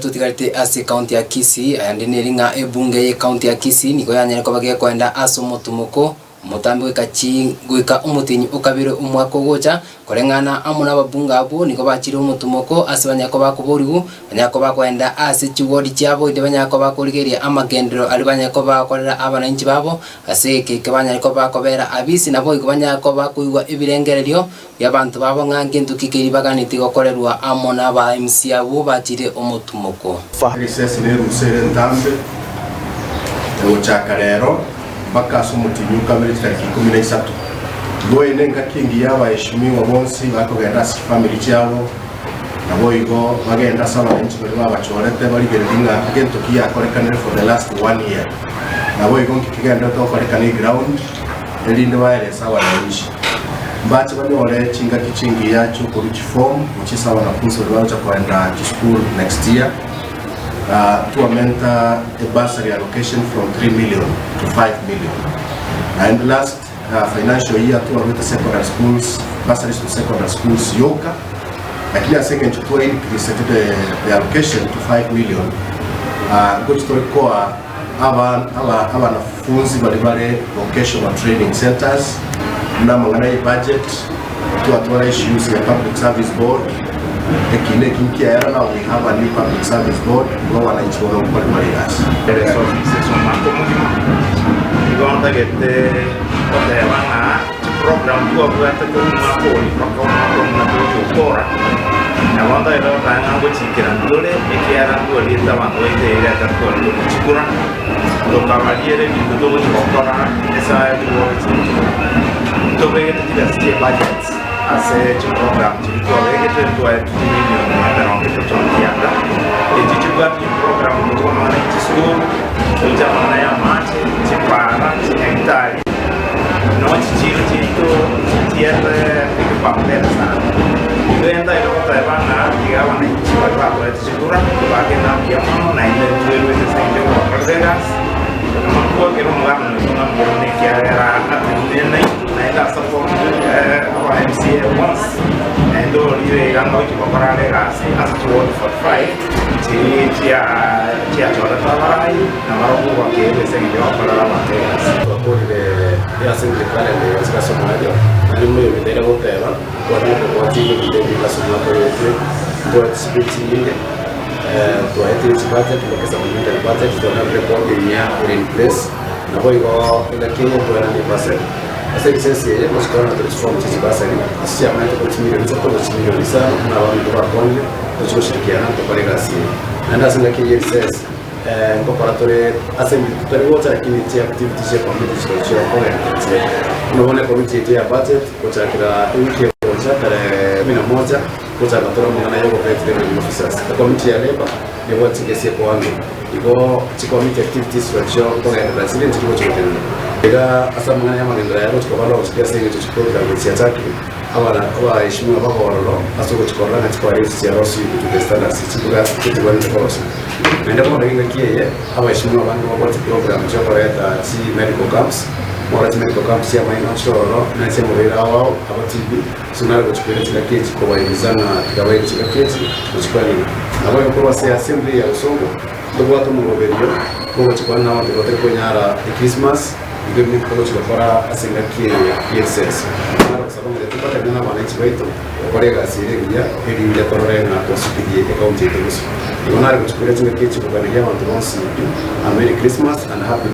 Totigarete ase ekaunti ya Kisii, ayande neri ng'a ebunge y'ekaunti ya Kisii nigo yanyare koba gekoenda ase omotumoko omotambe goika chi goika omotienyi o kabere omwaka ogocha, koreng'ana amo nababunge abwo nigo bachire omotumoko ase banyare koba bakoborigwa, banyare koba bakoenda ase chiwodi chiabo inde banyare koba bakorigereria amagenderero aria banyare koba bagokorera abananchi babo, ase eke ekebanyare koba bakobera abisi naboigo banyare koba bakoigwa ebirengererio Y'abanto babo ng'a ngento ki keria baganetie gokorerwa amo n'Abaemisi abwo bachire omotumoko. Erisesi nerusa ere entambe, egochaka rero mpaka ase omotienyi o kabere chitariki 13. Igo eye nengaki engiya abaheshimiwa bonsi bakogenda ase chifamiri chiabo, naboigo bagende ase abananchi baria babachorete barigererie ng'a egento ki giakorekanire for the last one year. Naboigo nki kegenderete gokorekana eground. erinde baerese abananchi. Mbache banyore chingaki chingiya chi'okorua chiform gochia ase abanafunsi baria bagocha koenda chisukuru next year. Twamenta ebursary allocation from 3 million to 5 million. Naende last financial year twaruete secondary schools, bursaries to secondary schools yoka, lakini ase eng'encho twa increasete the, the allocation to 5 million, ngochi tore koa Abanafunzi baria bare vocational training centers buna amang'ana ye budget, twatwara issues ya public service board, ekina eki nkiaera now we have a new public service board igo abananchi bono nkore bare egasi. Ere ase ofisi ase omwaka omogima, igo ntagete goteba ng'a chiprogram twabwate korwa omwaka oria mpaka omwaka omuna togochi gokora, nabo ntagete goteba ng'a ngochikera ntore ekiagera ntwariete abanto baito eira ekero tware togochikura, tokabariera ebinto togochi gokora esaa chigocha chiaito. Ntobegete chibesa chie budget ase chiprogram chiria twabegete ntwaetwe chimilion emerongo etato na kianda, echi chibwate chiprogram korwa amang'ana ya chisukuru, gocha amang'ana ya amache, chipara, chinyagitari. Nonya chichiiro chiaito chichiete ekepaumbere sana. Igo entaete goteba ng'a tiga abananchi baria bakorete chikura tobake ng'a mbuya mono naende ntwerwete ase eng'encho y'ogobakorera egasi. Namonto kera omogabana oito ng'a mbuya mono ekiagera atenenire naintwe naende asupportire aba MCA bonsi naende orire iga ng'a gochia gokora are egasi ase chiward 45 chiria chia chiachorete abarai. Na barabwo bakeegwa ase engencho y'ogokorera abanto egasi. Twakorire eassembly calendar yonsi ase omoerio, naende buna oyomino aire goteba, ntwanyare kobwatia ebinto ebinge ase omwaka oyo oetire, ntwaete chibei chinyinge, twaetire chibudget mpaka supplementary budget, twanyorire bond enyia ere in place, naboigo engaki eye ntwaenanie ebursary. Ase ebisensi eye, ngochi korora tore chiform chie chibursary, ase chiamaete korwa chimilion isato gochia chimilion isano, buna abaminto bakwanire, tochi goshirikiana tokore egasi eye. Naende ase engaki eye y'ebisesi. Nkokora tore ase eminto totari gocha lakini chiactivity chia committee chirochio nkogenda chire. Buna bono ecommittee yaito ya budget gochakera ewiki egocha tarehe kumi na moja ngochaka tore amang'ana ya ogovet revenue officers. Ecommittee ya labour nebwate chigesi ekoang'e. Igo chicommittee activities chirochio nkogenderera chire nchiri gochi gotenena. Iga ase amang'ana ya amagenderero aya gochi koba launched ase eng'encho chiprogram echi chiachakire. Abaheshimiwa babe ororo ase ogochia korora ng'a chikware echi chiarosiigwe to the standards chibwenerete korosigwa. Naende bono engaki eye abaheshimiwa abange babwate chiprogram chiokoreta chi medical camps, mwarora chi medical camps chi'amaino chire ororo na echi'amorwaire ao ao aba TB, so nare gochia koira chingaki echi kobahimiza ng'a tiga baire chingaki echi gochia koenana. Naboigo korwa ase assembly ya Bosongo ntobwate omoroberio bwogochia koenana abanto batari konyara echristmas, Igo ebi nabio togochia gokora ase engaki eye y'erisesi. Naro gosaba ng'a titobwatane nabananchi baito gokora egasi ere engiya, erinde torore ng'a twasukirie ekaunti yaito bosio. Igo nare gochia koira chingaki echi koganeria abanto bonsi a Merry Christmas and Happy.